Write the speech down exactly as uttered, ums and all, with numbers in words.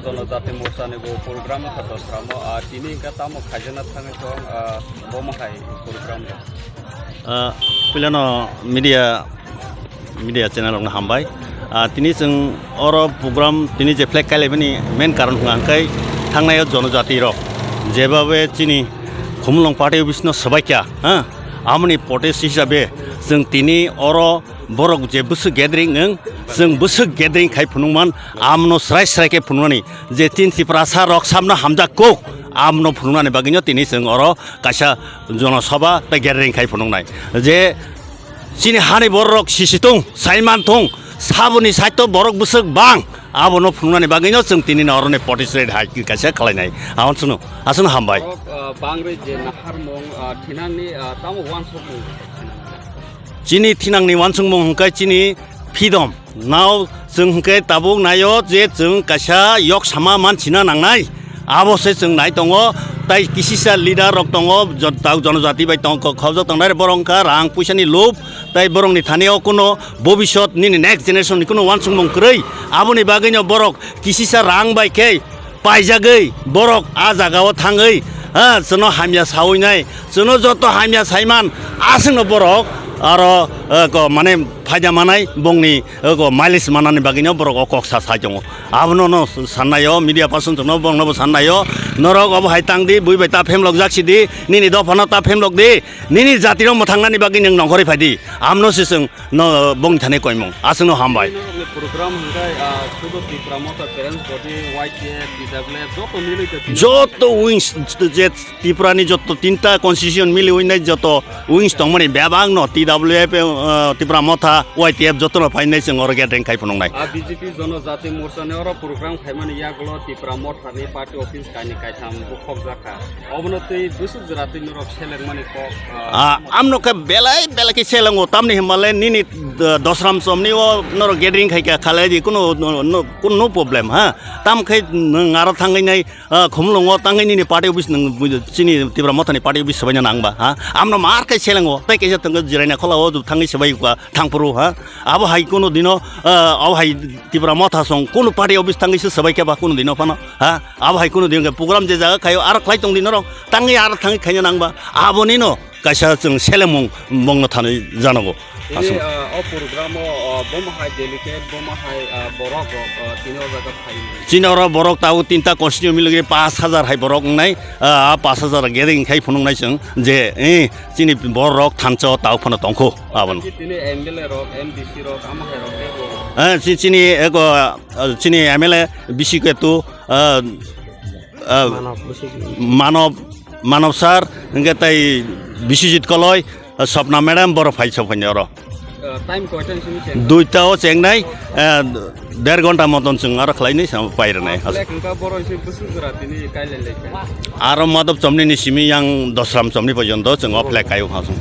Jonojati Morcha ni bo program kha dosramo, ah, tini hwnkhe tamo khaijana thangwi tong, ah, bomo hai program rok. Ah, puilano media, media channel rokno hambai. Ah, tini chwng oro program tini je flag kailaimani main karon hwnka hwnkhe thangnai o jonojati rok jebabe chini Khumulwng party office no swbaikha, ha? Amoni protest hisabe chwng tini oro borok je bwswk gathering wng, chwng bwswk gathering khai phunukman, amno srai srai khe phunuknani, je tin Tiprasa rok samno hamjak kok, amno phunuknani bagwino tini chwng oro kaisa jonosabha tei gathering khai phunuknai. Je chini hani borok sisi tong, saiman tong, saboni saito borok bwswk bang, abono phunuknani bagwino chwng tini no oroni protest rally hai kaisa khlainai. Aswkno, aswkno hambai. Borok, ah, bangri je naharmung, ah, thinangni, ah, tamo uansukmung. Chini thinangni uansukmung hwnkhe chini freedom. Nao chwng hwnkhe tabuk naio je chwng kaisa yok sama manchina nangnai. Abo se chwng nai tongo, tai kisisa leader rok tongo, jot-, tau jonojati bai tong-, khobjak tongnai, borok wngkha rang puisani lob, tai borokni thani o kuno bobisot nini next generation ni kuno uansukmung kwrwi. Aboni bagwino borok kisisa rang bai khe paijagwi borok a jagao thangwi, ha, chwngno hamya sawi nai, chwngno joto hamya saiman, aswkno borok aro, eh, ko, mane, phaida manai, bongni, eh, ko, mileage manani bagwino borok o kok sa sai tongo. Abono no sannaio, media person chwngno bongno bo sannaio, norok obo hai tang di, bui bai ta phemlok jak si di, nini dophano ta phemlok di, nini jatino mwthangnani bagwi nwng nongkhorwi phai di, amno se chwng no, bongni thani koimung. Aswkno hambai. Norokni program hwnkhe, ah, sudu Tipra Motha Parents Body, Y T F, T W F, joto milwi khe tini joto wings je Tripura ni joto tinta constitution miliwi nai joto wings tongmani bebak no T W F, ah, Tipra Motha, Y T F joto no phainai chwng oro gathering khai phunuknai. Ah, B J P Jonojati Morcha ni oro program khaimani yagulo Tipra Motha ni party office kainwi kaitham bukhok jakha. Obono twi bwswk jora twi norok selengmani kok, ah, ah, amno khe belai belai khe selengo, tamni hwnba le nini, ah, dosram somni o norok gathering khai kha khalai di, kuno no, no, kuno problem, ha. Tam khe nwng aro thangwi nai, ah, Khumulwngo tangwi nini party office nwng chini Tipra Mothani party office swbaina nangba, ha. Amno mar khe selengo, tei kaisa thangwi jiraina khola o thangwi swbai kha thangphuru, ha. Abo hai kuno dino, ah, abo hai Tipra Motha song kuno party office thangwi se swbai khe ba kuno dino phano. Ha, abo hai kuno din khe program je jaga khaio, aro khlai tong di norok, tangwi aro thangwi khaina nangba, aboni no kaisa chwng selemung bongno thani janogo. Tini, aswk. Ah, o program o, ah, bomo hai delegate, bomo hai, ah, borok rok, ah, tini o jaga phai. Chini oro borok tabuk tinta constituency milogwi pash hajar hai borok wngnai, ah, pash hajar gathering khai phunuknai chwng je, eh, chini borok thansa o tabuk phano tongkho abono. Tini M L A rok, M D C rok, amo hai rok tei bo. Eh, chi-, chini eko, ah, chini M L A bisi ketu, ah, ah, Manob, bisi. Manob, Manob sir, hingke tai Biswajit Koloi, ah, Swapna madam, borok phai sophaini oro. Ah, time koita ni simi cheng? Duita o chengnai, ah, der ghonta moton chwng aro khlainai, samo pairwnai. Ah, black hingka borok se bwswk jora tini kailai lai kha. Aro Madhab Chomni ni simi yang Dosram Chomni porjonto chwng o flag kaio hasung.